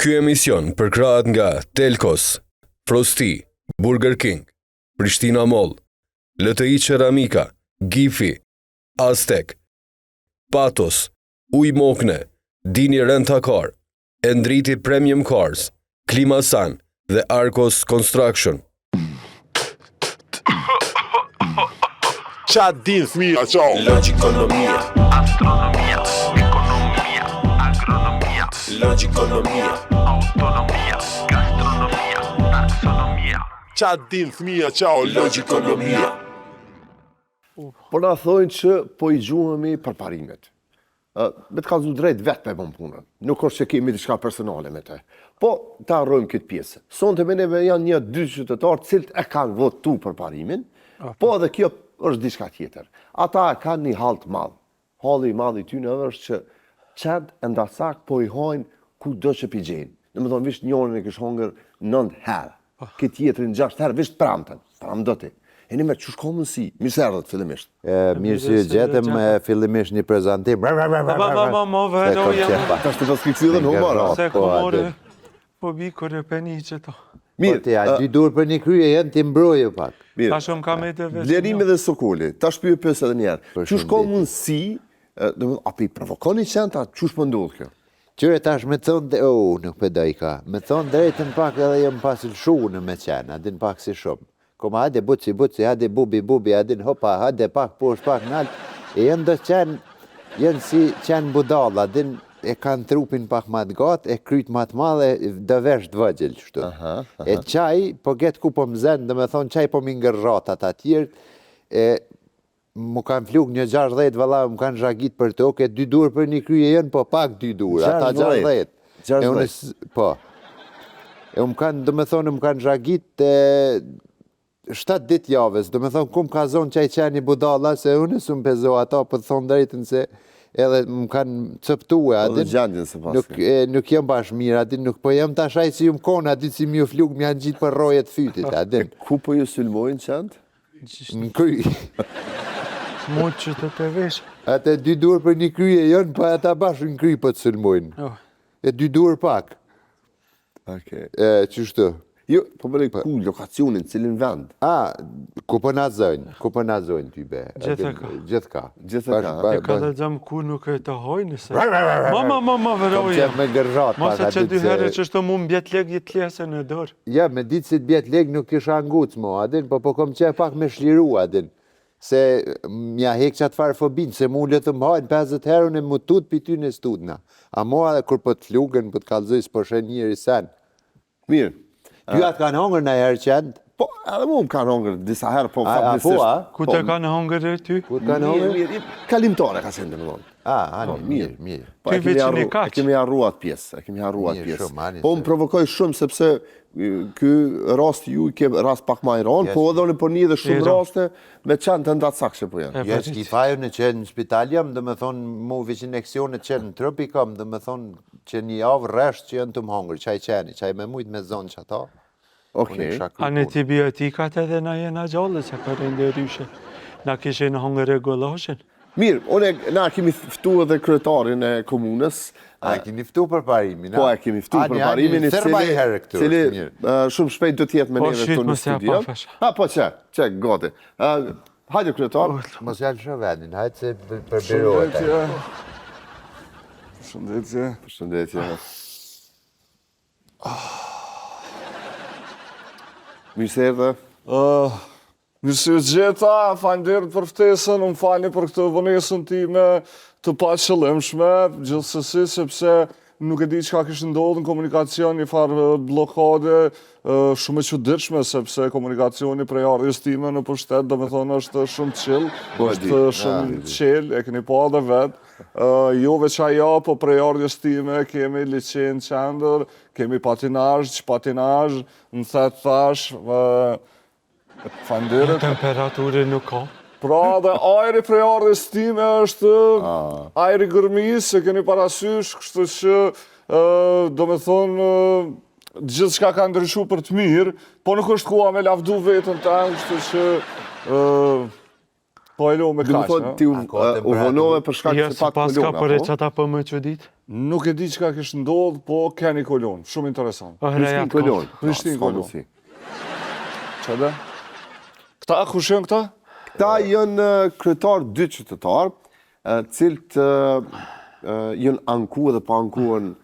Ky emision përkrahet nga Telkos, Frosti, Burger King, Prishtina Mall, LTI Qeramika, Gifi, Aztek, Patos, Ujë Mokne, Dini Rent a Car, Endriti Premium Cars, Klimasan dhe Arcos Construction. Qa din fëmija, qa? Logjikonomia, Astronomia, ekonomia, agronomia, logjikonomia, autonomia, gastronomia, taksonomia. Qa din fëmija, qa? Logjikonomia. Po na thojnë që po i gjuhemi përparimit. Me të kallzu drejt vetë po e bon punën. Nuk është që kemi diçka personale me të. Po, ta harrojmë këtë pjesë. Sonte me neve janë një dy qytetarë të cilët e kanë votu përparimin, po edhe kjo është diçka tjetër. Ata e kanë një hall të madh. Halli i madh i tyne edhe është që qentë endacak po i hajnë kudo që p'i gjejnë. Domethonë, veç njërin e kish hongër 9 herë. Po. Këtë tjetrin 6 herë, veç të premten. Paramendo ti. E një me qysh ka mundësi, mirë se erdhët fillimisht. Mirë se ju gjetëm fillimisht një prezantim. Ba, ba, ba, ba, ma, velo, jam. Tash të të kthy dhe në humor. Se po, humor, po bi kërë peni që to. Mirë. Po ti, a dy dur për një krye jenë, ti mbroje pak. Mirë. Tash unë kam edhe vetë. Blerimi dhe Sokoli, tash po ju pyes edhe një herë. Qysh ka mundësi, do a po i provokoni qentë, qysh po ndodh kjo? Qyre tash me thonë, dhe, oh, nuk pe doj ka. Me thonë drejtën pak edhe jam pas lëshu në me qenë, a din pak si shumë. Koma hajde buci, buci, hajde bubi, bubi, a din hopa, hajde pak poshtë, pak nalt. E janë do qenë, janë si qenë budalla, a din e kanë trupin pak ma të gatë, e kryt ma të madhe, do vesh të vogël kështu. E qaj, po get ku po më zen, do me thonë qaj po m'i ngërrat ata tjerët, e M'u kanë fluk një 60 vëlla, më kanë zhagit për tokë, e dy dur për një krye janë, po pak dy dur, ata 60. E unë, po. E më kanë, do me thonë, më kanë zhagit e 7 ditë javës, do me thonë, ku më ka zonë qaj qeni budalla, se unë s'u më pezo ata, po të thonë drejtën se edhe më kanë coptue, a din, nuk, e, nuk jam bash mirë, a din, nuk po jam tash ai si jum konë, a din si m'ju fluk, më janë gjitë për rroje të fytit, a din. Ku po ju sulmojnë qentë? Në kry. Mu që të të vesh. Atë dy dur për një krye janë, po ata bash në kry po të sulmojnë. Oh. E dy dur pak. Okej. E, qështu? Jo, po bëre po. ku lokacionin, cilin vend? A, ku po na zojnë, ku po na zojnë ty be? Gjithë ka. Gjithë ka. Gjithë ka. E ka dhe gjam ku nuk e të hojnë se. Ma, ma, ma, ma, vëroj. Kom qef me gërrat. Mos e që dy herë që shto mu mbjet leg i të në dorë. Ja, me ditë si të bjet leg nuk kisha nguc mo, a din, po po kom qef pak me shliru, a din, se m'ja hek qatë farë fobin, se mu le të më hajnë 50 herë unë mu tut pi ty në studna. A mua edhe kur po të flugën, po të kallzoj, s'po sheh njeri sen. Mirë. Ty a të kanë hongër najherë qentë? Po, edhe mu më kanë hongër disa herë, po A, a po, fatmirësisht. a? Ku të kanë hongër e ty? Ku të kanë hongër? Mirë, mirë, kalimtare ka qenë domethënë. A, ani, mirë, mirë. Po, Ty e kemi veç harru, një kaq. e kemi harru atë pjesë, e kemi harru atë Mirë, pjesë. shumë, ani, Po se- më provokoj shumë sepse e, ky rast ju i ke rast pak ma i rëndë, po edhe unë po një dhe shumë I rëndë. raste me qenë të endacak që po janë. E Jo, vërtet. s'ki fajë në që në spital jam, do me thonë, mu veç injeksionet që në trup i kam, do me thonë, që një javë rresht që janë të më hongër, qaj qeni, qaj me mujt me zonë që ata. Okej. Antibiotikat edhe na jena gjallë, se për ndryshe. Na kishin hongër e goloshin. Mirë, unë na kemi ftu edhe kryetarin e komunës. A e keni ftu përparimin, a? Po, e kemi ftu përparimin, i cili, këtu, cili shumë shpejt do të jetë me Po, neve shit, këtu në mos ja studio. pa Ha, po që, që, gati. Hajde kryetar. Mos ja lësho vendin, hajde se për birohet. ai. Përshëndetje. Përshëndetje. Mirë se erdhe. Mirë se ju gjeta, faleminderit për ftesën, më falni për këtë vonesën time të paqëllimshme, gjithsesi sepse nuk e di çka kishte ndodhur në komunikacion, një farë bllokade shumë e çuditshme sepse komunikacioni prej ardhjes time në pushtet, domethënë është shumë chill, Po, e di. është shumë chill, e keni pa edhe vetë. Jo veç ajo, po prej ardhjes time kemi liqen në qendër, kemi patinazh, patinazh, më the thash, faleminderit. Temperature nuk ka. Pra dhe ajri prej ardhjes time është ajri i Gërmisë, e keni parasysh, kështu që do me thonë, gjithçka ka ndryshu për të mirë, po nuk është koha me lavdu vetën teme, kështu që... Po e lo me Do të kaq, thotë ë? ti u, A ka u temperaturë? vonove për shkak Jo, se se pat paska kolona, për e po? qata po më çudit. Nuk e di çka kish ndodh, po keni kolon. Shumë interesant. Oh, Prishtinë rejat kolon. Prishtinë S'ka kolon. mundësi. Qa dhe? Këta, kush janë këta? Këta janë kryetar dy qytetar, cilët janë anku edhe po ankuhen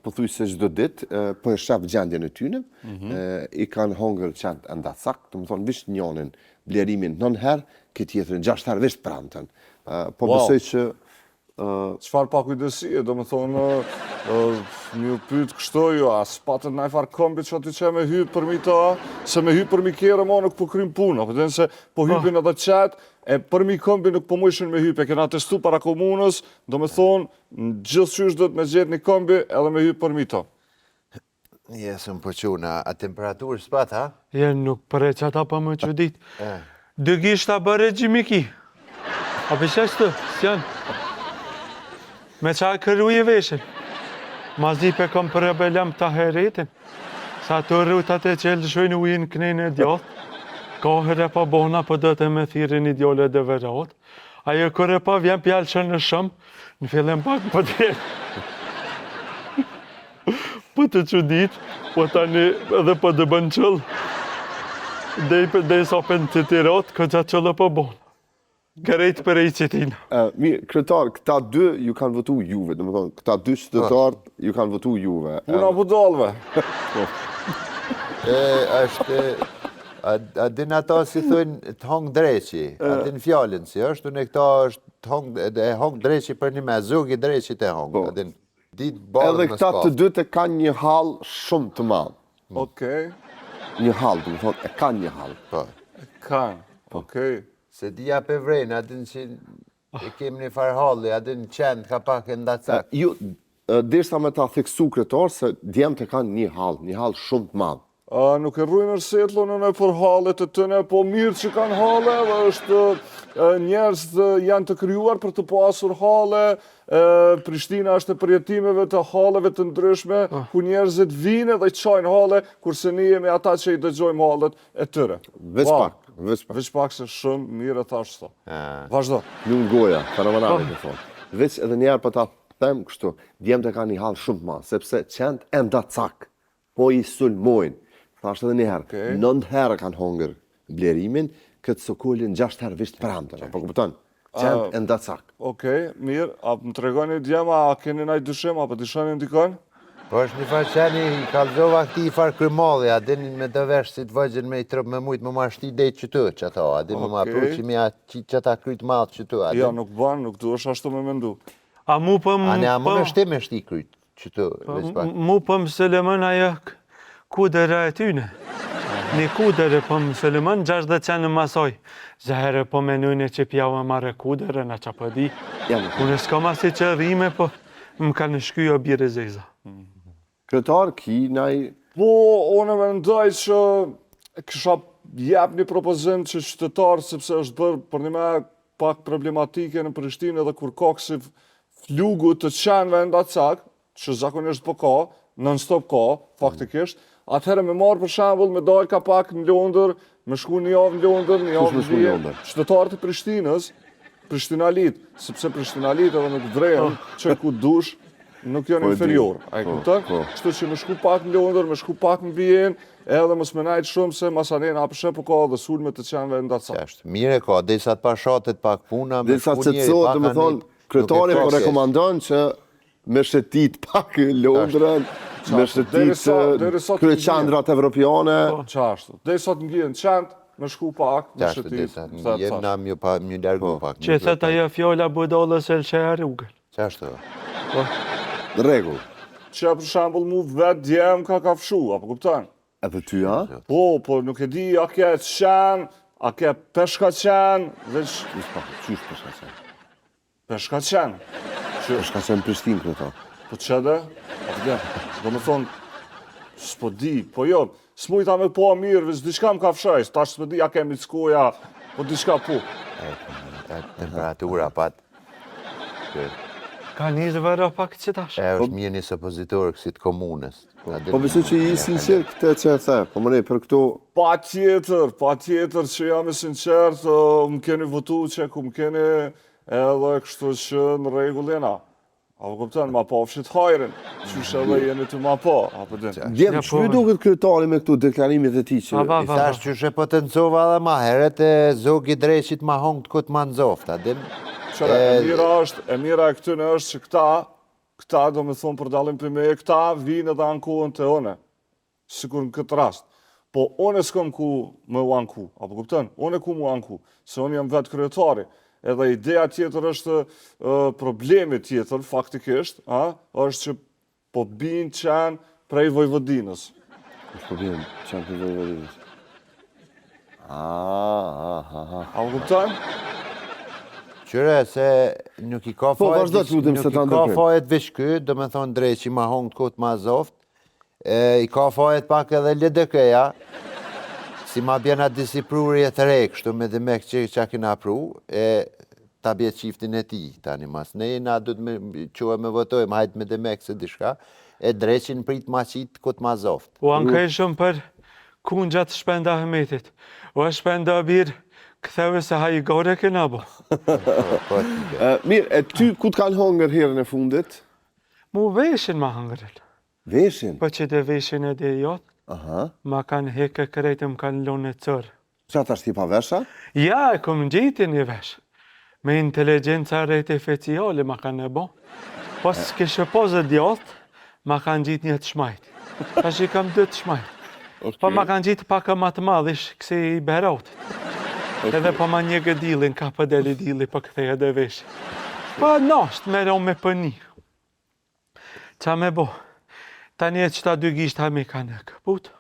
pothuajse çdo ditë, po e shef gjendjen e tyne, mhm. i kanë hongër qentë endacak, domethonë veç njonin Blerimin nëntë herë, këtë tjetrin gjashtë herë veç premten. Po besoj që Çfarë pakujdesie, domethonë, me ju pyt kështu ju, a s'patët naj farë kombi që aty që me hypë përmi ta, se me hypë përmi kerre ma nuk po kryn punë, apo dhe se po ah. hypin edhe qentë, e përmi kombi nuk po mujshin me hypë, e kena testu para komunës, domethonë, gjithqysh duhet me gjetë një kombi edhe me hypë përmi ta. Jesëm po quna, a temperaturë s'pat, ha? Je, nuk për e qata pa më çudit. Dy gishta bëre gjimiki. A për qeshtu, s'janë. Me qa e këruje veshin. Ma zi pe kom problem të heretin. Sa të rrutat e që lëshojnë ujin knejnë e djathë. Ka herë pa bona, po do të me thirrin një djale dhe verat. Ajo kur e pa vjen pjalë që në shumë, në fillim pak po të Po të çudit, po tani edhe po të bën qëll. Dej për dej sa për të tirat, këtë gjatë qëllë po bon. Krejt për e i qitina. Mirë, kryetar, këta dy ju kanë votu juve, domethonë, këta dy qytetarë ju kanë votu juve. Puna budallve. Po. E, është, a, a din ata si thujnë të hong dreqi, a din fjalën si është, unë e këta është të hong, e hong dreqi për një me, zogi dreqi të hong, po. a din. Ditë bardhë Edhe më këta të s'ka. dytë e kanë një hall shumë të madh. Okej. Një hall, domethonë, e kanë një hall. Po. Kanë. Okej. Se di a pe vrejnë, a din që e kemi një farë halli, a din qentë ka pak endacak. Ju, derisa me ta theksu kryetar, se djemtë e kanë një hall, një hall shumë të madh. A, nuk e rrujnë rsetllën unë për hallet e tyne, po mirë që kanë halle dhe është njerëz janë të krijuar për të pasur halle, Prishtina është e përjetimeve të halleve të ndryshme, ah. ku njerëzit vinë dhe qajnë halle, kurse ne jemi ata që i dëgjojmë hallet e tyre. Veç pak, veç pak. Veç pak se shumë mirë e thashë sot. Vazhdo. Nuk goja, fenomenale po. të thonë. Veç edhe njëherë po ta them kështu, djemtë e kanë një hall shumë të madh, sepse qentë endacak. Po i sulmojnë. Thashë edhe një herë, Okej. nëntë herë kanë hongër Blerimin, këtë Sokolin gjashtë herë veç të premten, apo kupton? Qentë endacak. Okej, mirë, a më tregoni djema, a keni naj dyshim, apo dyshoni ndikon? Po është një farë qeni, i kallzova këtij farë krymalli, a dinin me do vesh si të vëgjën me i trup me mujt me ma shti dej qëtu, që ato, a din me ma Okej. pru që mi a qi që ata kryt madh qëtu, a Jo, din? nuk ban, nuk duhesh ashtu me mendu. A mu po A ne a po mund e shti me shti kryt? Qëtu, Po, veç pak. Mu po më sulmon ajo kudëra e tyne. Një kudërë po më sulmon, 60 qenë në masoj. Zahere po menujnë që pjava marrë kudërën, a qa po di. Unë s'kam asi qëllime, po më kanë shky o bire zeza. Kryetar, ki naj... Po, unë mendoj që kisha jep një propozim që qytetarët, sepse është bërë për një me pak problematike në Prishtinë edhe kur ka kësi flugu të qenve endacak, që zakonisht po ka, non stop ka, faktikisht, atëherë me marrë për shembull me dalë ka pak në Londër, me shku një javë në Londër, një javë në Vjenë, qytetarët e Prishtinës, prishtinalit, sepse prishtinalit edhe nuk vrehen oh. që ku dush, nuk janë po inferior. A e po, kupton? Po. Kështu që me shku pak në Londër, me shku pak në Vjenë, edhe mos me najt shumë se masanej a pëshe po ka edhe sulme të qenve endacak. Qashtu. Mirë e ka, derisa të pashatet pak puna, me shku njeri pak domethonë, kryetari po rekomandon që me shëtit pak Londrën, me shëtit kryeqendrat evropiane. Po. Qashtu. Derisa të ngihen qentë, me shku pak, me shëtit. Qashtu, derisa të ngihen, na mjë pa, mjë largu po. pak. Që thët ajo fjolla budallës e lësheja rrugën. Qashtu. Po. Në rregull. Që për shembull mu vetë dje më ka kafshu, apo kupton? Edhe ty, a? Po, po, nuk e di, a ke qen, a ke peshka qen, veç... Veç pak, qysh peshka qen? Peshka qen. Që... Peshka qen Prishtinë, kryetar. Po që dhe? A të Domethonë, s'po di, po jo, s'mujta me pa mirë, veç diçka më kafshoj, tash s'po di, a ke mickoja, po diçka po. E, temperatura, pat. Ka nisë vëra pak që tash. E, është mirë një supozitor kësi të komunës. Po besoj që je i sinqert këtë që e the, po më ne për këto... Pa tjetër, pa tjetër që jam i sinqert, më keni votu që ku më keni edhe kështu që në rregull jena. A po kupton, ma pafshit hajrin, qysh edhe jeni tu ma pa, a po din. Djem, që ju duket kryetari me këto deklarimet e tij që... I thash qysh e potencova edhe ma heret e zogi i dreqit ma hongtë këtë ma nxoftë, a din? Qëre, e mira është, e mira e këtyne është që këta, këta, do me thonë për dallim prej meje, këta vinë edhe ankohen te une. Sikur në këtë rast. Po unë s'kom ku me u anku, a po kupton? Unë ku mu anku, se unë jam vetë kryetari. Edhe ideja tjetër është problemi tjetër, faktikisht, a, është që po bin qen prej Vojvodinës. Kush po bin qen prej Vojvodinës? A, A po kupton? Qyre, se nuk i ka Po, fajet, vazhdo, të lutem, nuk se i ta ka ndërprem. fajet veç ky, do me thonë dreqi ma hongtë kot ma zoft, E, i ka fajet pak edhe LDK-ja, si ma bjen atë disi prurje të re, kështu me demek që që kena pru, e ta bje qiftin e tij, tani mas ne, na du të me qohe me votojmë, hajt me demek se diçka, e dreqin prit ma qitë, kot ma zoft. U ankoj shumë për kungjat Shpend Ahmetit. O Shpend o bir, ktheve se hajgare kena bo. Po, Mirë, e ty ku të kanë hongër herën e fundit? Mu veshin ma hëngrën. Veshin? Po që të veshin e dhe jot, Aha. ma kanë hekë krejt e më kanë lonë e cërë. Qa tash ti pa vesha? Ja, e kom gjetë një vesh. Me inteligenca artificiale ma kanë e bo. Po s'kishe po zë djathtë, ma kanë gjitë një të shmajt. Tash i kam dy të shmajt. Po ma kanë gjitë pak ma të madh, ish kësi i Beratit. Edhe po ma një gëdilin, ka po deli dilli, po kthehet edhe veshi. Po nasht me ro me pëni. Qa me bo? Tani e qëta dy gishta mi kanë këput.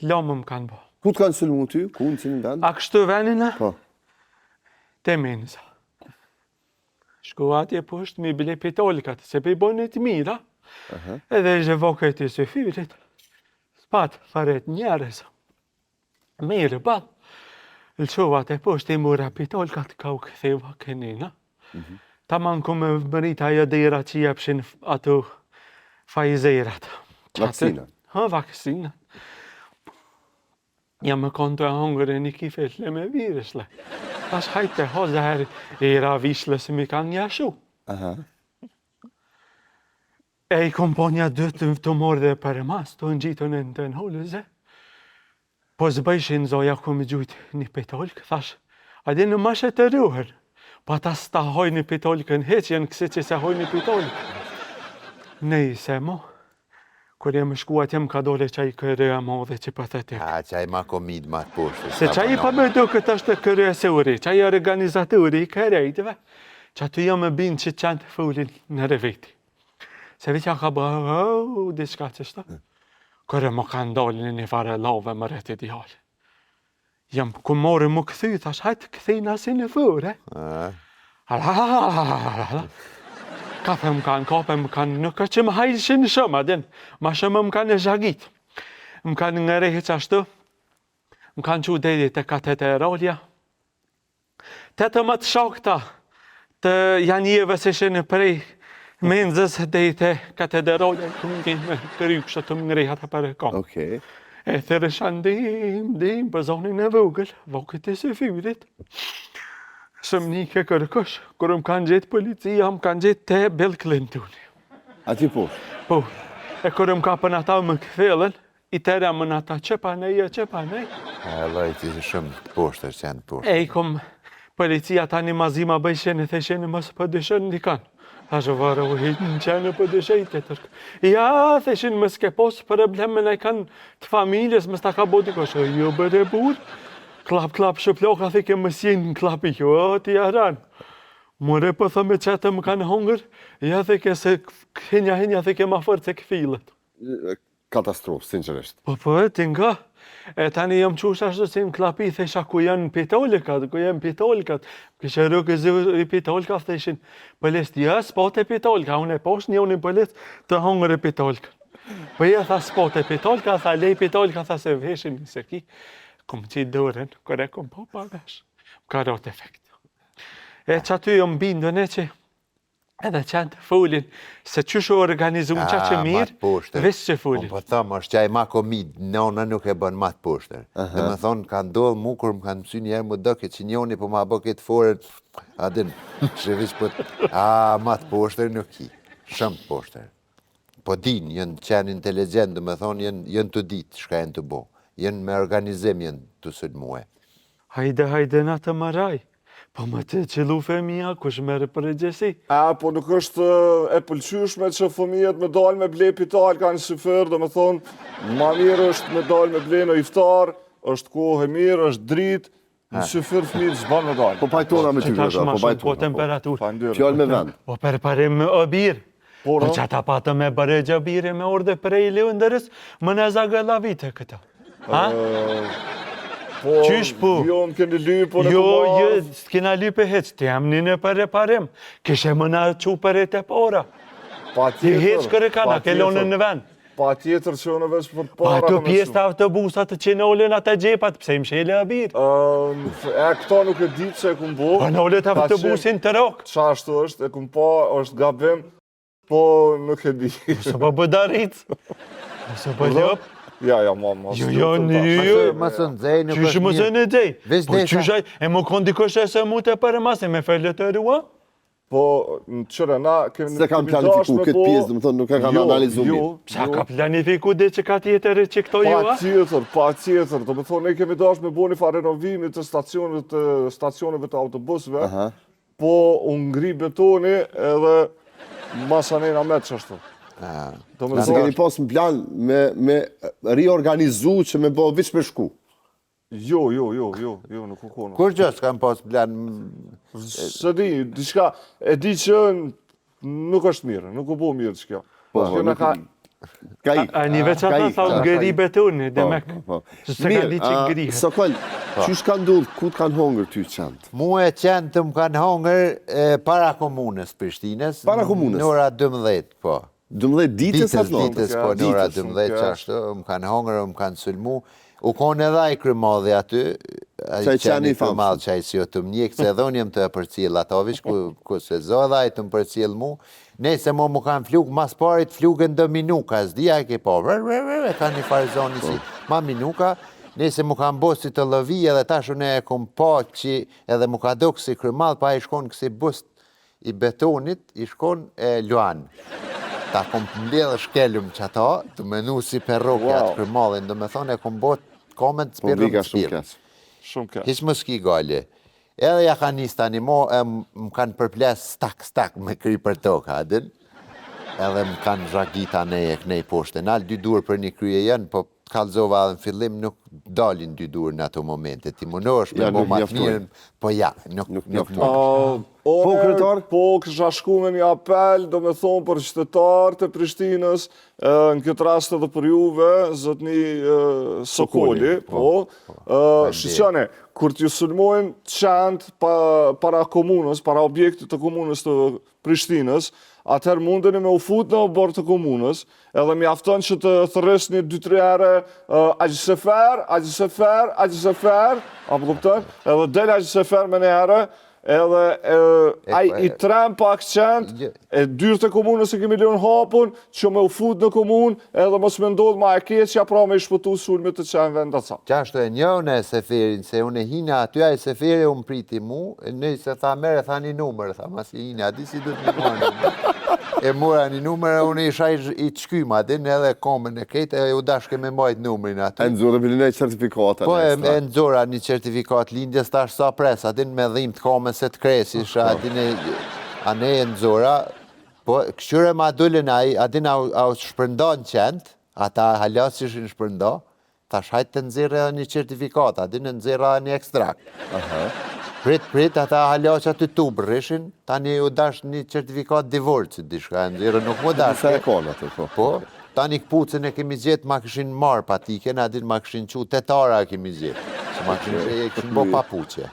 Lomë më kanë bo. Ku të kanë sulmu ty? Ku në cilin vend? A kështu venin a? Po. Te menza. Shku atje poshtë mi ble pitolkat, se pe i bojnë të mira. Edhe ishte vokët i syfyrit. S'pat faret njerëz. Mirë, pa. Lëshova te poshtë i mora pitolkat, ka u ktheva kënina. Mm -hmm. Taman ku me mërrit ajo dera që jepshin ato Pfizerat. Vaksina. Ha, vaksina. Jam me konë tu e hongër e një kifetle me virishle. Tash hajte, ho zaheri, era vishle se mi kanë jashu. Aha. E i kom po një dy të, të morë dhe për e mas, të ngjitën në të në Po s'bëjshin zoja ku me gjujt një pitolk, thash, a di në mashe të ruhër, po ata s'ta hojnë një pitolkën heq, janë kësi që se hojnë një pitolk. Nejse mo, kur jem shku atje më ka dole qaj kërë e madhe që patetik. A, qaj ma komid ma të poshtë. Se qaj pa me duket është kryesori, qaj organizatori i krejtve, që aty jam e bind që qentë fulin në reveti. Se veç ja ka bë, oh, diçka që shta. Kërë më kanë dalë në një farë lave më rreti djalë. Jam ku morë më këthy, thash, hajtë këthejna si në fure. Kape më kanë, kape më kanë, nuk ka që më hajshin shumë, a din, ma shumë më kanë e zhagit. Më kanë ngrehë që ashtu, më kanë qu deri te katedralja, 18 shokta të Janjevës ishin prej menzës deri te katedralja ku më me kry kështu të më ngreh ata për kom. Okej. E thërësha ndim, ndim, për zonin e vogël, vogël të syfyrit. S'më nike kërkush, kur më kanë gjetë policia, më kanë gjetë te Bill Clintoni. Aty poshtë. Po, e kur më kapën ata më kthellën, I tëra më në ata që pa nej, e që pa nej. E, loj, ti shumë të poshtër, që janë të poshtër. E i kom policia tani ma zi ma bëjshin e theshin mos po dyshon dikan. Thashë vare u hiq në qenë po dyshej të tërk. Ja, theshin mos ke pos problem me najkan të familjes, mos ta ka bo dikush. E, Jo bëre burr. Klap klap shëploka the ke mos jenë në klapi jo, o, ti jaran. More po thë me qetë më kanë hongër, ja the ke se hinja hinja the ke ma fort se këfillet. Katastrofë, sinqerisht. Po po, e ti nga. E tani jam qush ashtu si në klapi, thesha ku janë pitolkat, ku janë pitolkat. Kishe rrugë zi i pitolka, theshin, policët, ja, s'pote pitolka, unë e poshtë njënin polic të hongër e pitolka. Po ja, tha, s'pote pitolka, tha, lej pitolka, tha, se veshin, se ki. Kom qitë dorën, kur e kom po pa vesh. Më ka rot efekt. E që aty jam bindun e që. Edhe qentë folin, se qysh u organizun qa që mirë, veç që folin. Unë po thom, është qaj ma komid, nona nuk e bën ma të poshtër. Do me thonë, ka ndodhë mu, kur më kanë mësy njëherë më doke që njoni po ma bë këtë forën, a din, që veç po, a, ma të poshtër nuk ki, shumë të poshtër. Po din, janë qenë inteligjent, do me thonë, janë, janë tu ditë, shka janë tu bo. Janë me organizim, janë tu sulmue. Hajde, hajde na të maraj. Po me të qëllu femija, kush merr përgjegjësi? A, po nuk është e pëlqyeshme që fëmijët me dalë me ble pitalka në syfyr, do me thonë, ma mirë është me dalë me ble në iftar, është kohë e mirë, është dritë, në syfyr fëmijët s'ban me dalë. Po pajtona me ty, tash po ma shumë po pajtona. Po. temperaturë. Faleminderit. Fjalë me vend. Po përparim o bir. Po, Po që ata patëm me bërë gjë bire me urdhër prej Londrës, më në zagëllavite këta. Ha? Po, Qysh po? Jo, më keni lyp, po në Jo, jo, s'kena lype hiç, ti jam një në për reparim, kishe më na qu për e të pora. Pa Ti hiç kërë ka, na ke lonë në vend. Pa tjetër që unë veç për Pa para. ato kam e pjesë çu. të autobusat të që nolën atë gjepat, pse i mshele a birë? Ëm, e, këto nuk e di pse e kum bo. Po nolet Ka qenë- autobusin të rok. Qashtu është, e kum pa, është gabim, po nuk e di. Se po bëdaric. Se po lop. Ja, ja, ma, ma. Jo, jo, një, jo. Mos u nxej, nuk Qysh është më mirë. zë në gjej? Veç Po desha- qysh ai, e më kondi dikush e se mu të përë masi, me felët e rua? Po, në qëre, na kemi... Se kanë kemi planifiku dashur me këtë bo- pjesë, do të thonë nuk e kanë Jo, analizuar jo, mirë. Pse jo. ka planifiku dhe që ka tjetër e që këto jo, Pa a? tjetër, pa tjetër. Do me thonë, ne kemi dashur me bo një farë renovimi të stacioneve të, stacioneve të autobusëve, po u ngri betoni edhe masanej na met qashtu. Do me Nëse thonë, keni pas në plan me, me riorganizu që me bo veç me shku. jo, jo, jo, jo, jo, nuk u kono. Kur gjë s'kam pas plan, Se di, diçka, e di që nuk është mirë, nuk u bo mirë që kjo. Po, Kjo na nuk ka, Ka ik. A një veç Ka ata ik, tha u ka ngri ik. betoni, Po, demek. po. Se s'e ka Mirë, di që a, ngrihet. Sokol, qysh ka ndodhë, ku të kanë hongër ty qentë? Mu e qenë të më kanë hongër e, para komunës Prishtinës. Para komunës? Në ora 12, po. 12 ditës Ditës, atë natës? ditës, po, në ora Ditës, shumë 12 keq. qashtu, më kanë hongër, më kanë sulmu. U konë edhe ai krymadhi aty, ai Qaj qeni qeni i famshëm. krymadh që ai si o të mjek, se edhe unë jam të e përcjell ato, veç ku, ku se zo edhe ai të më përcjell mu. Nëse mo më kanë fluk, mas parit flukën do minuka, s'di a e ke pa, vër, vër, vër, e kanë një farë zoni si, Po. ma minuka, nëse mu kanë bo si të lëvi edhe tash unë e kom pa që edhe mu ka dok si krymadh, pa ai shkon kësi bust i betonit, i shkon e luan. Ta kom mbledhë shkelëm që ato, të menu si perroki Wow. atë krymadhin, do me thonë e kom bo komen të Po spirëm vika të shumë spirëm. keq. shumë keq. Hiq më s'ki gale. Edhe ja ka nis tani mo, e m- më kanë përplas stak stak me kry për tokë, a din? Edhe më kanë zhagita ne e knej poshtë. Nal dy duar për një krye janë, po kallzova edhe në fillim nuk dalin dy duar në ato momente. Ti mundohesh me Ja, bo nuk ma të mjaftojnë. mirën, po ja, nuk, Nuk nuk, mjaftojnë. mundesh. Po, kryetar? Po, kisha shku me një apel, do me thonë për qytetarët e Prishtinës, e, në këtë rast edhe për juve, zotni e, Sokoli, po, e, shiqone, kur t'ju sulmojnë qentë pa, para komunës, para objektit të komunës të Prishtinës, atëherë mundeni me u fut në oborr të komunës, edhe mjafton që të thërrisni 2-3 herë uh, Agji Sefer, Agji Sefer, Agji Sefer, apo kupton? Edhe del Agji Sefer me një herë, edhe e, ai po, i e- trem pak qentë, Gjë. e dyrt e komunës e kemi lënë hapun, që me u fut në komunë, edhe mos me ndodh ma e keqja, pra me i shpëtu sulmit të qenve ndaca. Qashtu e njohën e Seferin, se unë e hina aty, ai Seferi u më priti mu, nëse tha merë, tha një numër, tha masi hina, a di si du të më marrë numër. E mora një numër, e unë isha i, i qkyma, din edhe komën e krejt, e u dashke me majt numrin E aty. nxorë për një certifikata. Po e, ekstra. e nxora një certifikat lindjes, tash sa pres, a din me dhimt komën se të kresish, a din e, a ne e nxora, po këshyre ma dulën ai, a din a, u- a u shpërndan qentë, ata hala s'ishin shpërnda, thash hajt të nxjerr edhe një certifikat, a din e nxjerra edhe një ekstrakt. Prit, prit, ata hala që aty tubë rrishin, tani u dash një certifikat divorcit, diçka e nxjerrë, nuk më dash. Sa e kanë atë, po. Po, tani këpucën e kemi gjetë, ma kishin marrë patiken, a din ma kishin qu, tetara e kemi gjetë. Se ma kishin, e kishin bo papuqe.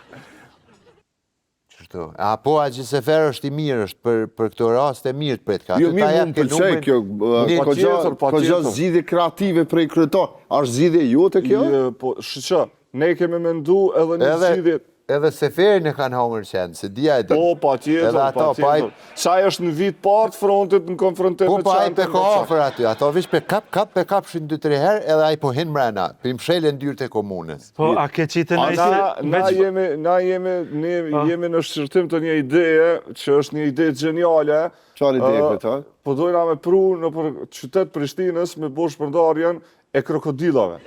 Qështu. A po, Agji Sefer është i mirë, është për, për këto raste mirë të pret ka. Jo, Aty mirë, ta mu jep më ke pëlqej numrin, kjo, një- ko gja, Patjetër, ko gja patjetër. zgjidhje kreative prej kryetar. A është zgjidhje jote kjo? Jo, po, shiqo, ne kemi mendu edhe një Edhe, zgjidhje. Edhe Seferin e kanë hongër qentë, s'e di a e din. Po, pa tjetër, Edhe ato, pa po ai- tjetër. Sa ai është në vit parë të frontit në konfrontim Po, me po, ai qentë. pe ka afër aty, ato veç pe kap, kap, pe kapshin 2-3 herë, edhe ai po hin mrena, po i mshelen dyert e komunës. Po, a ke qitën A ai na, se... na veç- jemi, na jemi, ne jemi në shqyrtim të një ideje, që është një ide gjeniale. Çfarë ide, Ë, kryetar? Po dojna me pru nëpër qytet Prishtinës me bo shpërndarjen e krokodilave.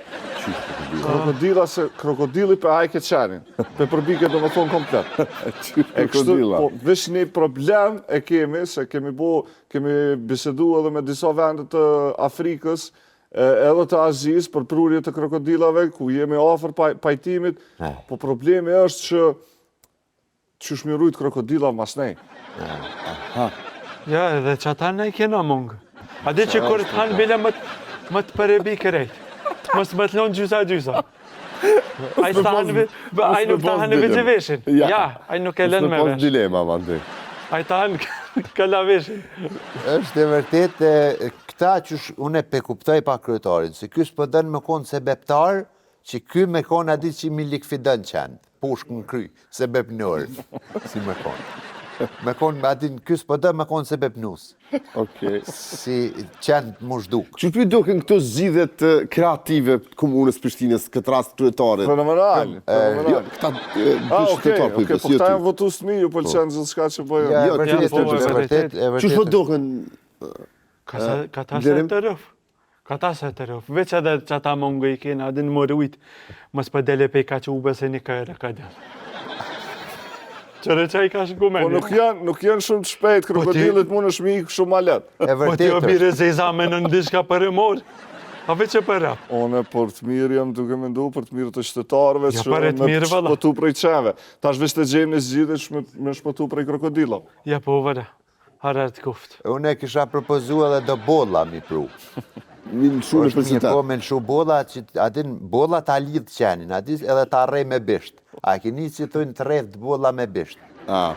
Krokodila se krokodili pe hajke qenin, pe përbike do me thonë komplet. E kështu, Krokodila. po, veç një problem e kemi, se kemi bo, kemi bisedu edhe me disa vende të Afrikës, e, edhe të Azisë për prurje të krokodilave, ku jemi afër paj, pajtimit, po problemi është që qysh mi rujt krokodila mas nej. Ja, edhe që ata ne i kena mungë. A di që kur të hanë bile më, të- më të përebi krejt. Mos më të lonë gjysa gjysa. Ai s'ta hanë ve- ai nuk ta hanë veç e veshin. Ja. Ja, ai nuk e lën me Mos vesh. dilema, mandej. Ai ta hanë kala veshin. Është e vërtet, e, këta që unë e pe kuptoj pa kryetarin, se ky s'po dën me konë sebeptar, që ky me konë a di që mi likvidon qenë, pushk në kry, sebepnor, si me konë. Me konë, a din, ky s'po dën me konë sebepnus, Okej. si qenë mu zhduk. Që py duken këto zgjidhjet e, kreative të komunës Prishtinës, këtë rast kryetarit? Fenomenal, Jo, fenomenal. këta e, dy Ah, okej, qytetarë po i okej, pes, po jo këta ty. janë votues të mi, ju pëlqen gjithçka që bëjnë. Ja, Jo, e vërtet, ti po, është e e vërtet, vërtet. e Qysh po vërtet. duken Ka sa- Ka ta se Blerim? të rëf. Ka ta se të rëf. Veç edhe që ata mungë i kena, a din më rujt, mos po dele pe ka që ube se një kërë ka del. Qërë që i ka shku Po me një. nuk janë, nuk janë shumë të shpejt, krokodilit mund është mi ikë shumë ma lehtë. E Po ti vërtet o është. bire zeza me nën diçka për e morë. A veç e për rap. Unë për të mirë jam duke mendu, për të mirë të qytetarëve Ja, që për të me mirë, valla. shpëtu prej qenve. Tash veç të gjejmë një zgjidhje që me, me shpëtu prej krokodilave. Ja po vëra. Harar të kuft. Unë e kisha propozu edhe do bolla mi pru. mi lëshu në Është mirë, qytet? po me lëshu bolla, që a din bolla ta lidh qenin, a din edhe ta rrej me bisht. A e keni që thonë të rreth bolla me bisht? Ah.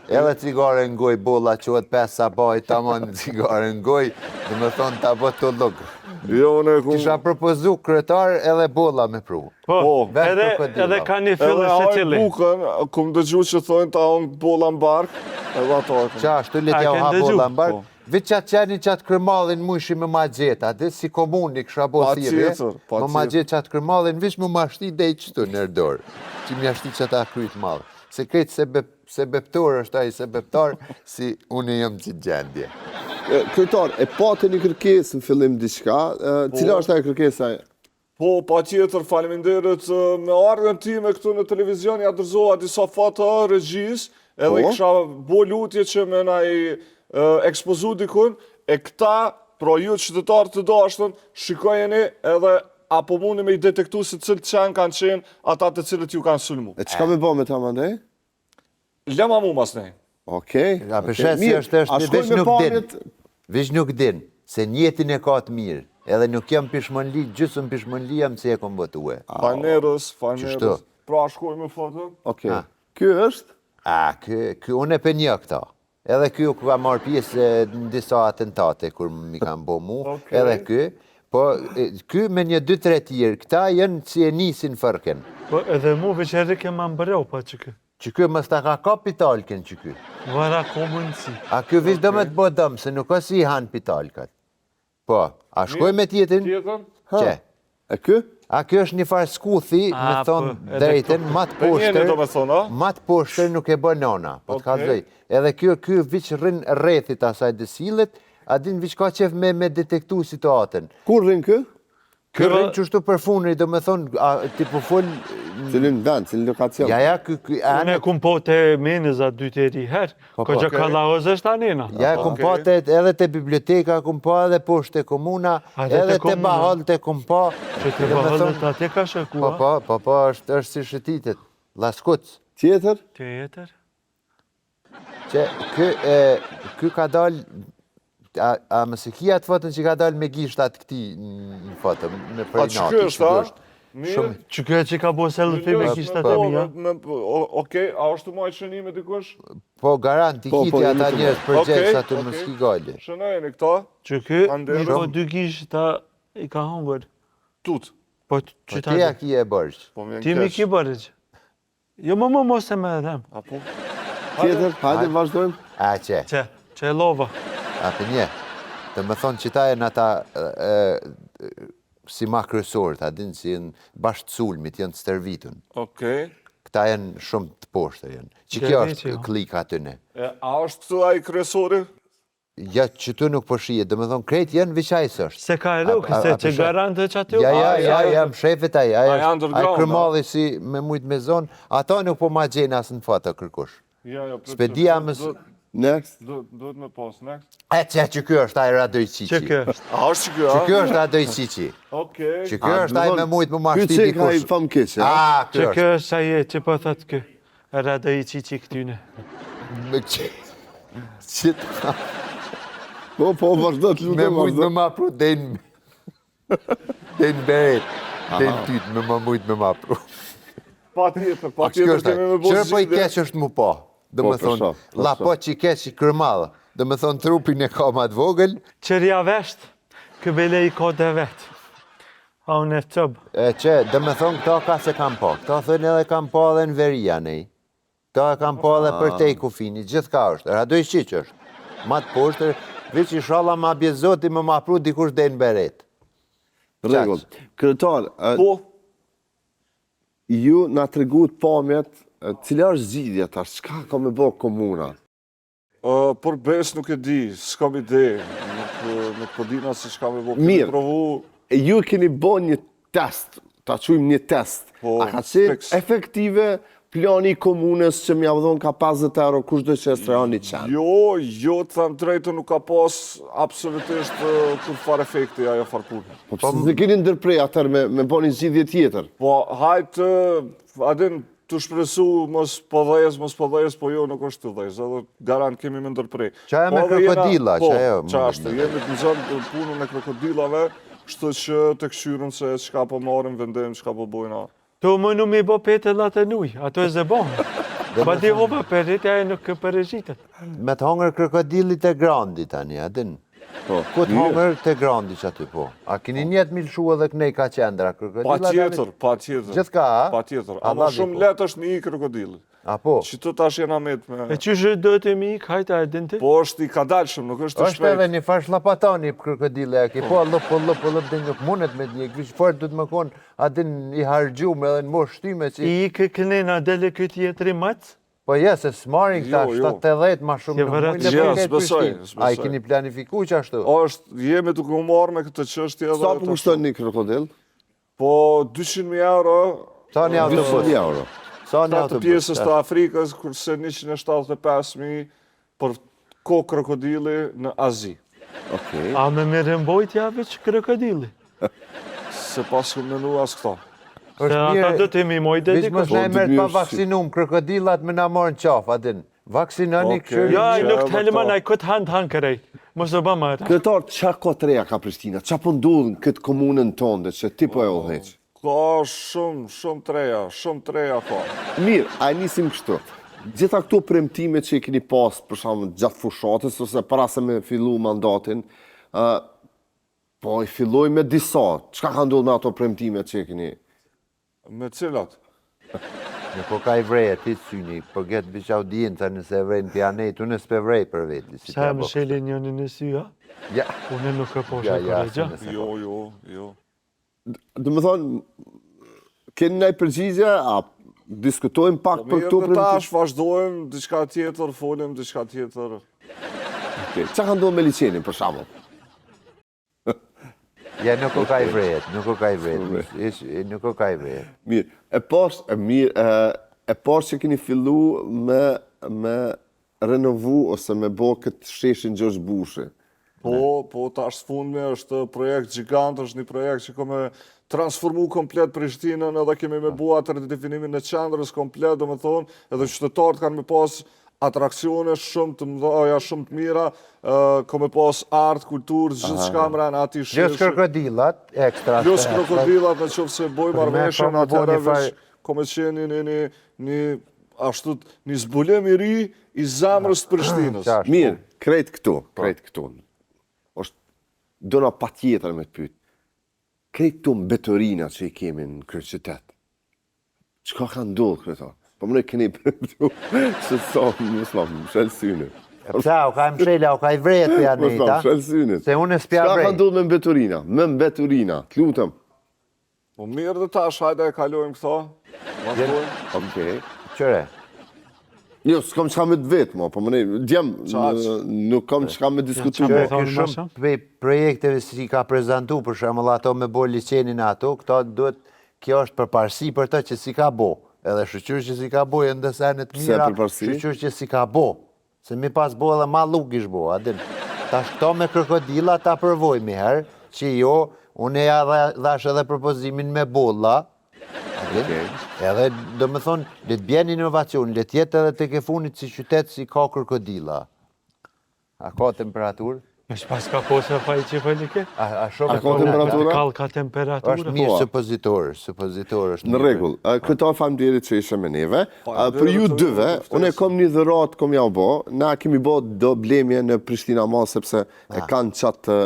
Edhe cigare në gojë, bolla quhet 5 sabaj, tamam cigare në gojë, dhe me thonë ta bë të lugë. Jo, unë e kum... Kisha propozu kryetar edhe bolla me pru. Po, Po, vetë edhe, krokodila. edhe ka një fillë Edhe se hajnë cili. bukën, kum dëgju që thonë ta hongë bolla në bark, edhe ato e kum. Qa ashtu le A, t'ja u ken ha dëgju? bolla në bark. Po. Veç qatë qenin qatë kërmallin mujshi me ma gjetë, a di si komuni kësha bo Pa thirrje, tjetër, pa më ma tjetër. gjetë qatë kërmallin, veç më ma shti dej qëtu në dorë, që më shti qata kryt madh. Se krejt sebep, sebeptor është ai sebeptar, si unë jam në qitë gjendje. E, Kryetar, e pate një kërkesë në fillim diçka, e, cila është ajo kërkesa? Po, pa tjetër, faleminderit e, me ardhjen time këtu në televizion, ja dorëzova disa foto regjisë, edhe i Po. kisha bo lutje që me na i e, ekspozu dikun, e këta, pra ju qytetarë të dashtën, shikojeni edhe apo mundi me i detektu se cilët qenë kanë qenë ata të cilët ju kanë sulmu. E çka me bë me ta mandej? Lema mu mas nej. Okej. A okej, përshet si mirë. është A është shkojmë veç me nuk din. pamjet? Veç nuk din, se njetin e ka të mirë. Edhe nuk jam pishmonli, gjysëm pishmonli jam se e kom votue. Fanerës, fanerës. Qështu? Pra, shkojmë me foto. Okej. Ha. Ky është? A, ky, ky unë e për një këta. Edhe ky u ka marrë pjesë e, në disa atentate kur mi kanë bo mu, Okej. edhe ky. Po, e, ky me një dy tre tjerë, këta janë si e nisin fërken. Po edhe mu veç e rike ma mbëreu pa që kë. Që ky mos ta ka kap pitalkën që ky. Vëra ko mundësi. A ky veç do me të bo dëm, se nuk ka si i han pitalkat. Po, a shkoj me tjetrin? Tjetër? Qe? E ky? A kjo është një farë skuthi, A, me thonë po, edhe drejtën, këtu. ma të Për njëni poshtër, do me thonë, a? ma të poshtër nuk e bën nona, po të Okej. kallzoj. Edhe kjo, ky viç rrin rrethit asaj dësillet, a din viç ka qef me, me detektu situatën. Kur rrin ky? Ky rrin qështu për funri, do me thonë, a, ti po fol, Cilin vend, cilin lokacion? ja ja, ky, ky, a, Unë e kum po te Meneza dy të ri herë. Po, Ko po. që kallaoz është anina. Ja, e kum pa te, edhe te biblioteka, kum pa edhe poshtë te komuna, A, edhe te edhe te komuna. Bahal te kum pa. Që te do me Bahal thonë, të atje ka shëkua. Po, po, po, po, është, është si shëtitet, laskuc. Tjetër? Tjetër. Që ky, e, ky ka dal, a, a më se ki atë fotën që ka dal me gishtat këti në foto, me A për që ky është, a? Mirë. Shumë, Që kjo që ka bo selfie me gishtat Po, e mia. me- me- o- Okej, a është të majtë shënime dikush? po garant, i Po, kiti po, jemi ata të njerëz përgjegjës Okej, aty mos okej. ki gale. Shënojeni këto, Që ky, Faleminderit. mi po dy gishta i ka hongër. tut. Po që Po ta ti a ki e borxh. Po më Ti mi vjen ki keq. bërëq. Jo, më më mos e me dhem. Apo? Tjetër, hajde, vazhdojmë. A, qe. Qe, qe lova. A, për një. Të më thonë që ta e në ata si ma kryesorët, a din si janë bashkë të sulmit, janë të stërvitun. Okej. Këta janë shumë të poshtër janë. Që kjo është jo. klika aty ne. A është këtu ai kryesori? Ja, që tu nuk po shihet, do me thonë, krejt janë veç ai s'është. Se ka e rukë, se që garant e që aty? Ja, ja, ja, ja, më shefit ai, ai është, ai kryemadhi si me mujtë me zonë, ato nuk po ma gjenë as në foto kërkush. Ja, ja, S'pe di a më... Next. Duhet me pas, next. E, që që ky është ai Radojčići. Që ky është? A është që ky, a? Që ky është Radojčići. Okej. Që ky është ai me mujtë me ma shti dikush. Ky që ka i famkeq, a? A, ky është. Që ky është ai që po thotë ky. Radojčići këtyne. Me që... Që të... Po, po, vazhdo të lutem, Me mujtë me ma pru, dejnë... Dejnë beret, dejnë tytë, me ma mujtë me ma pru. Pa tjetër, pa tjetër, kemi me bo Qërë po i keq është mu pa, do po, me thonë, la po që i keq i kryemadh, do me thonë trupin e ka ma të vogël. Qërja vesht, kë bele i ka dhe vetë. A unë e cëb. E që, do me thonë, këta ka se kam pa, këta thënë edhe kam pa edhe në veria nej. Këta e kam pa edhe për tej kufini, gjithka është, Radojčić është. Ma të poshtër, veç ishalla ma bje zoti me ma pru dikush deri në beret. Rregull. Kryetar, po? ju na treguat pamjet, cila është zgjidhja tash, çka ka me bo komuna? Për besë nuk e di, s'kam ide, nuk, nuk po dina se çka me bo. Mirë, provu... ju keni bo një test, ta quajmë një test. Po, A ka qenë efektive plani i komunës që m'ja dhonë ka 50 euro kushdo që e strehon një qen? Jo, jo, të them drejtën nuk ka pas absolutisht kurrfarë efekti ajo farë pune. Po pse s'e keni ndërpre atëherë me, me bo një zgjidhje tjetër? Po, hajt, a din, Tu shpresu mos po dhez, mos po dhez, po jo nuk është tu dhez, edhe garant kemi me ndërpre. Qajo me po edhe jena- krokodila, po, qajo, Qashtu, jemi të nxënë punën e krokodilave, kështu që të kqyrim se çka po marrim vendim, çka po bojna. Tu më nuk mi bo petellat e nuj, ato e zebohen. Pa di hova për rritja e nuk përregjitet. Me të hongër krokodili te Grandi tani, a din? Po, Ku të hongër te Grandi që aty po? A keni njet mi lëshu edhe kënej ka qendra krokodila? Pa tjetër, pa tjetër. Gjithka, a? Pa tjetër. Ama shumë po. lehtë është mi ik krokodilit. A po? Që të tash jena met me... E qysh do të mi ik, hajta e din ti? Po është i kadalshëm, nuk është i shpejt. Është edhe një farë shlapatani krokodili, a ke po, lëp, po, lëp, po, lëp, dhe nuk mundet me një kvish, fort du të më konë, a din i harxhum edhe në moshë shtyme që... I ikë kënena, dele këtë tjetri macë? Po ja, se s'marrin këta Jo, jo. 70 ma shumë nuk mujnë Jo, për këtë s'besoj, Prishtinë. A i s'besoj. keni planifiku që ashtu? Është, jemi duke u marrë me këtë çështje edhe... Sa po kushton një krokodil? Po, 200.000 euro, Sa një autobus? 200.000 euro. Sa një Këta të autobus? pjesës të Afrikës, kurse 175.000 për kokë krokodili në Azi. Okej. A me mirëmbajtja veç krokodili? Se pas këm menu as këta. Se ata do të mi mojtë Veç dikush. mos na e Po, merr pa mirë, si- vaksinum, krokodilat me na marrë në qafë, a din. Vaksinoni Okej. këshyri. Ja, ai Që nuk edhe të helmon, këto. ai këtë hanë të hanë kërej. Mos e bë më ata. Kryetar, qa ka të reja ka Prishtina? Qa po ndodh në këtë komunën tënde që ti po e udhëheq? Ka shumë, shumë të reja, shumë të reja ka. Mirë, a e nisim kështu? Gjitha këto premtime që i keni pas, për shembull, gjatë fushatës ose para se me fillu mandatin, ë po i filloj me disa. Çka ka ndodhur me ato premtime që i keni? Me cilat? Nuk o ka i vrej ti syni, po get biç audienca nëse e vrejnë pianet, unë s'pe vrej për veti. Si Sa t'ja më bo. sheli njënin në sy, ha? Ja, Unë nuk e po ja, ja, shë se nëse Jo, jo, jo. Do me thonë, keni ndaj përgjigje, a diskutojmë pak Po për mirë këto dhe premtime? tash vazhdojmë, diçka tjetër, folim, diçka tjetër. Okej. Çka ka ndodhur me liqenin për shembull? Ja, nuk o ka i vrejet, nuk o ka i vrejet, ish, nuk o ka i vrejet. Mirë, e pash, e mirë, e, e pash që keni fillu me, me renovu ose me bo këtë sheshin George Bushi. Po, po, tash së fundmi është projekt gjigant, është një projekt që ka me transformu komplet Prishtinën edhe kemi me bo atë redefinimin e qendrës komplet, do me thonë, edhe qytetarët kanë me pas atraksione shumë të mëdha, shumë të mira, ka me pas art, kulturë, gjithçka mrena atij Plus sheshi. krokodilat, ekstra. Plus krokodilat, në qoftë se bojmë Për me marrëveshjen, ka me bo atëherë një farë- veç ka me qenë një, një, një, ashtu, një zbulim i ri i zemrës të Prishtinës. Qartë. Mirë, krejt këtu, krejt këtu. Është dona patjetër me të pyet. Krejt këtu mbeturina që i kemi në kryeqytet. Çka ka ndodhur kryetar? Po më në keni premtu se sa mos ma mshel synin. E pse, u ka mshela, u ka i vrejet të janë Mos ma mshel synin. Se unë s'pja vrej. Çka ka ndodhur me mbeturina? Me mbeturina, të lutem. Po mirë dhe tash, hajde e kalojmë këto. Vazhdojmë. Okej. Qyre? Jo, s'kam çka me të vetë, mo, po më ne, djem, nuk kam çka me diskutu. Qyre, ky shumë prej projekteve si ka prezentu, për shembull ato me bo liqenin ato, këto duhet, kjo është përparësi për të që s'i ka bo. Edhe shyqyr që s'i ka bo, janë dhe sene të mira, shyqyr që s'i ka bo. Se mi pas bo edhe ma llugë ish bo, a din. Tash këto me krokodila ta provojmë një herë, që jo, unë ja dhash edhe propozimin me bolla, Okay. Edhe, do me thonë, le të bjen inovacion, le të jetë edhe tek e funit si qytet si ka krokodila. A ka temperaturë? Me shpas ka po se faj që fëllike? A, a, shumë a ka temperatura? Kall ka temperatura. është mirë supozitor, supozitor është Në rregull, kryetar faleminderit që ishe me neve. Për ju dyve, unë e kom një dhuratë, kom jau bo, na kemi bo do blemje në Prishtina Mall, sepse e kanë qatë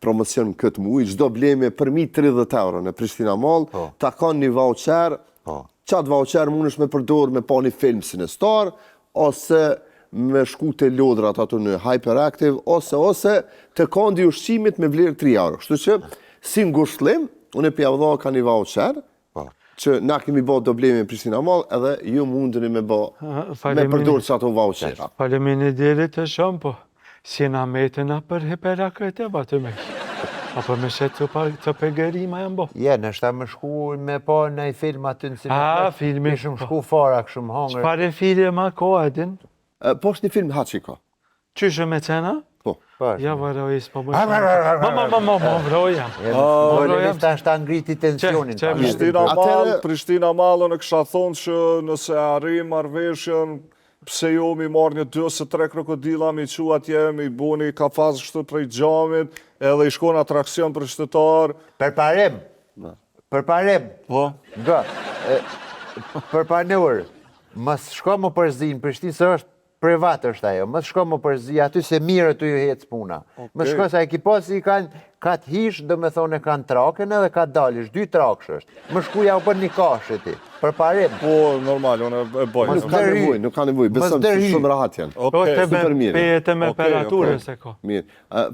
promocion këtë muj, çdo blemje përmi 30 euro në Prishtina Mall, po. ta kanë një voucher, po. qatë voucher mundesh me përdor me pa një film Cinestar, ose me shku te lodrat ato në Hyperactive, ose ose te kandi i ushqimit me vlerë 3 euro. Kështu që, si ngushllim, unë e p'jau dha ka një voucher, po. që na kemi bo do blemje në Prishtina Mall, edhe ju mundeni me bo, me përdor qato vouchera. Faleminderit shumë, po. Si na mete na për Hyperactive aty me Apo me shet të pa të pegerima janë bo. Je, nështë me shku me pa në i film aty në Cineplex. A, filmi. Ishëm po. shku fara këshëm hangër. Çfarë filmi ma ka, e din? Po është një film Hachiko. Qyshë me qena? Po. Po. Ja, vëroj, s'po më shumë. Ma, ma, ma, ma, ma, vroja. Po, lëvizta është ta ngriti tensionin. Prishtina Mall, Prishtina Mall, unë kisha thonë që nëse arrim marrëveshjen, pse jo mi marrë një dy ose tre krokodila, mi qu atje, mi bo një kafaz kështu prej xhamit, edhe i shkon atraksion për qytetar. Përparim. Përparim. Po. Nga. Përpanur. Mos shko më përzi në Prishtinë se është privat është ajo. Mos shko më përzi aty se mirë aty ju hec puna. Okay. Mos shko se e ki pa si i kanë ka të hish, do me thonë e kanë trakën edhe ka dalësh, dy traksh është. Më shku ja u bën një kashë ti. Përparim. Po, normal, unë e bëj. Nuk ka nevojë, nuk ka nevojë, besoj se shumë rahat janë. Okej, okay, super mirë. Pe temperaturën se ka. Mirë.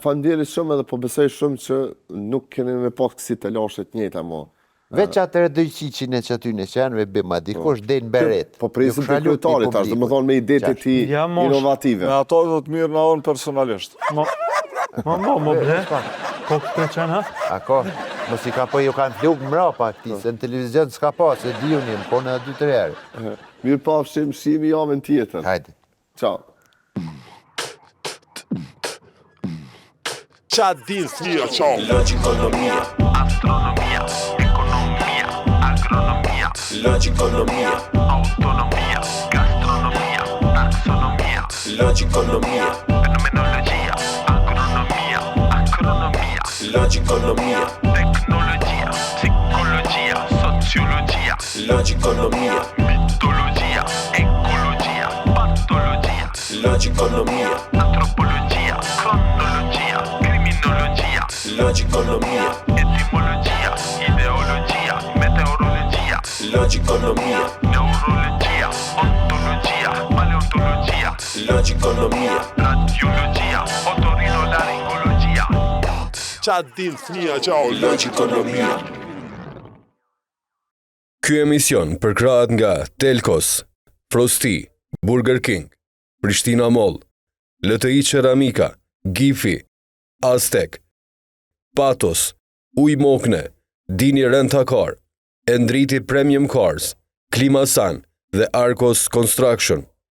Faleminderit shumë edhe po besoj shumë që nuk keni me pas kësi telashe të njëjta mo. Veç atë Radojçiqin e qaty në qenë, me bëma, dikush po. del në beret. Po presim të kryetarit tash, domethonë me idetë e tij inovative. Me ato do të mirë në unë personalisht. Mo, mo, mo, mo bre, ko këtë qenë, ha? A ko, mos i ka po ju kanë fluk mrapa këti, se në televizion s'ka pa, se di unë jem, po në dy tre herë. Mirë pafshim, shihemi javën tjetër. Hajde. Ciao. Qa din fëmija qa Logjikonomia Astronomia Ekonomia Agronomia Logjikonomia Autonomia Gastronomia Taksonomia Logjikonomia Fenomenologjia Agronomia Akronomia Logjikonomia Teknologjia Psikologjia Sociologjia Logjikonomia Mitologjia Ekologjia Patologjia Logjikonomia Antropologjia Kronologjia Kriminologjia Logjikonomia Etimologjia Ideologjia Meteorologjia Logjikonomia Neurologjia Ontologjia Paleontologjia Logjikonomia Radiologjia Otorinolaringologjia Qa din fëmija qa Logjikonomia Ky emision përkrahet nga Telkos, Frosti, Burger King, Prishtina Mall, LTI Qeramika, Gifi, Aztek, Patos, Ujë Mokne, Dini Rent a Car, Endriti Premium Cars, Klimasan dhe Arcos Construction.